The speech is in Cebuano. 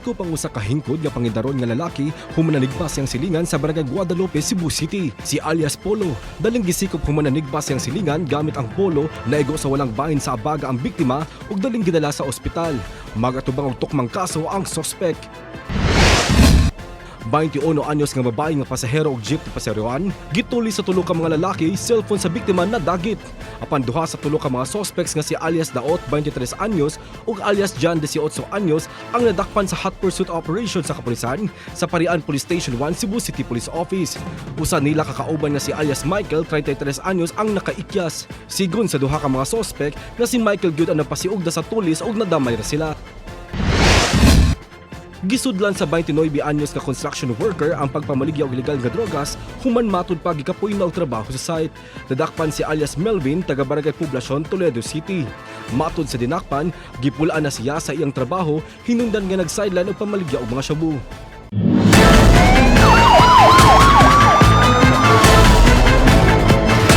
Gisikop ang usa ka hingkod nga pangidaron nga lalaki human nanigba siyang silingan sa Barangay Guadalupe, Cebu City. Si alias Polo, daling gisikop human nanigba siyang silingan gamit ang polo, naigo sa walang bahin sa abaga ang biktima ug daling gidala sa ospital. Magatubang og tukmang kaso ang sospek. 21 anyos nga babae nga pasahero og jeep paseroan, gituli sa tulo ka mga lalaki, cellphone sa biktima na dagit. Apan duha sa tulo ka mga suspects nga si alias Daot, 23 anyos, ug alias John, 18 anyos, ang nadakpan sa hot pursuit operation sa kapulisan sa Parian Police Station 1, Cebu City Police Office. Usa nila kakauban nga si alias Michael, 33 anyos, ang nakaikyas. Sigon sa duha ka mga suspect nga si Michael gyud ang napasiugda sa tulis ug nadamay ra sila. Gisudlan sa 29 anyos nga construction worker ang pagpamaligya og ilegal nga drogas human matud pa gikapoy na og trabaho sa site. Nadakpan si alias Melvin, taga Barangay Poblacion, Toledo City. Matud sa dinakpan, gipul-an na siya sa iyang trabaho hinungdan nga nag-sideline og pamaligya og mga shabu.